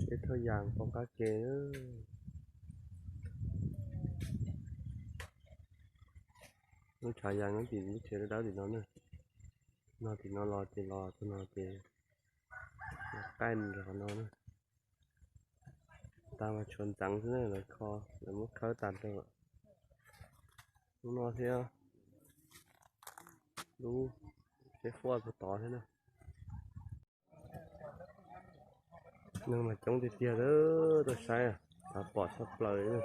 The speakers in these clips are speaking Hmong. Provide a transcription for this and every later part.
Peb thauj yas pom qab ke. Lub tshav yas nyob tim lub tsev dawb dawb tim no na. No tim no los ces los txog no ces qaij rau qhov no na. Tas mas tshuav ntxeev xwb na, lawv kho, lawv muab khawb tas rau lub no thiab. Lub tsev fuaj puag tod thiab na. Neeg mas coob tiag tiag, tuaj saib, pom tshaj plaws li.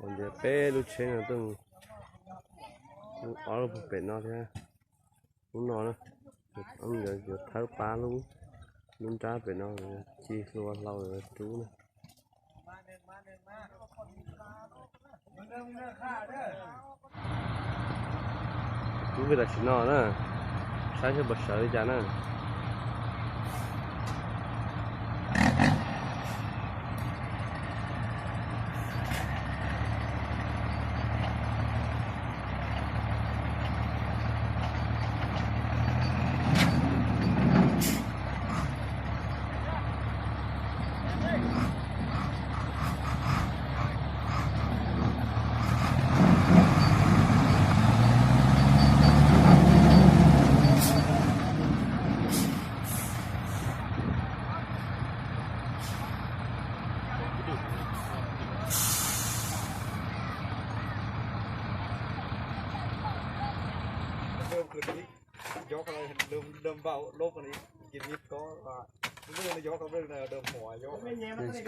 Ua ntawd peb lub tsheb no tuaj, lub ob lub puag pem no thiab. Lub no na, yuav thawb pab lub, lub nrab pem no, ci hlua hlau rub na. Rub pem tam sim no na, saib seb puas sawv li cas na.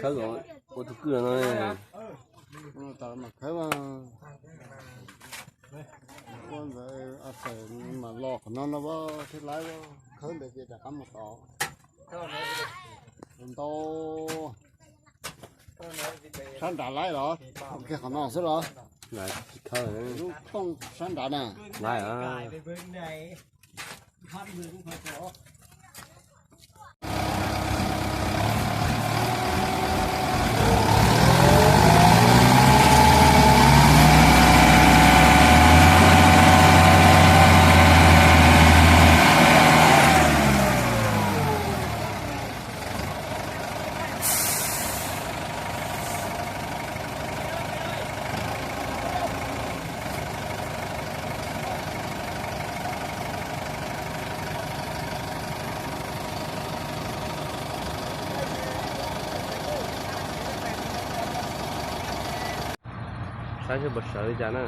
Khawb ua tus kwj no. Khawb ua ntawd, mas los qhov no no, thiab lawv khawb ntawd ces rov qab mus tod. Ntau. Sab nrad laib los? Kiag qhov no xwb los? Lub tooj sab nrad na. Laib. Saib seb puas sawv li cas na.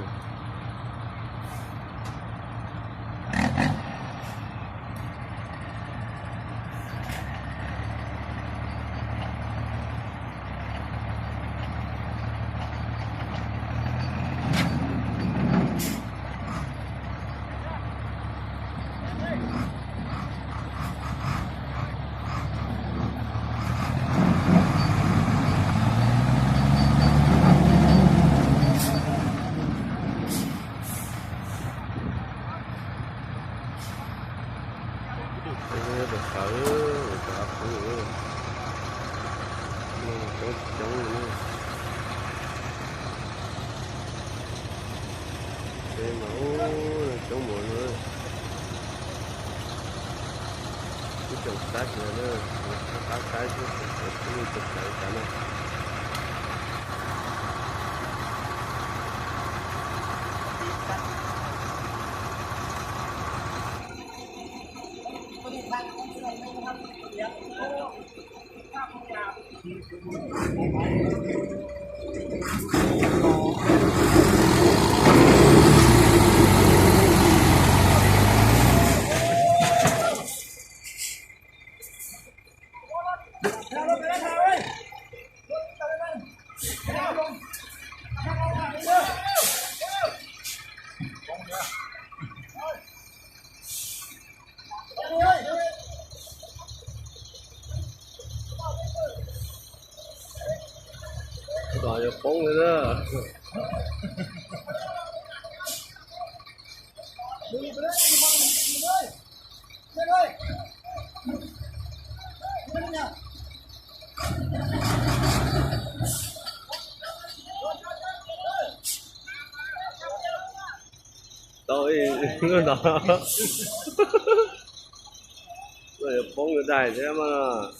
Cov qhov coob coob li. Ces mas ub, coob mus na. Ib tsoom saib xwb na, qab saib xwb, ib tsoom saib tas na. Tos yuav poob li na. Tau ib lub no. Yuav poob yuav daig thiab mas.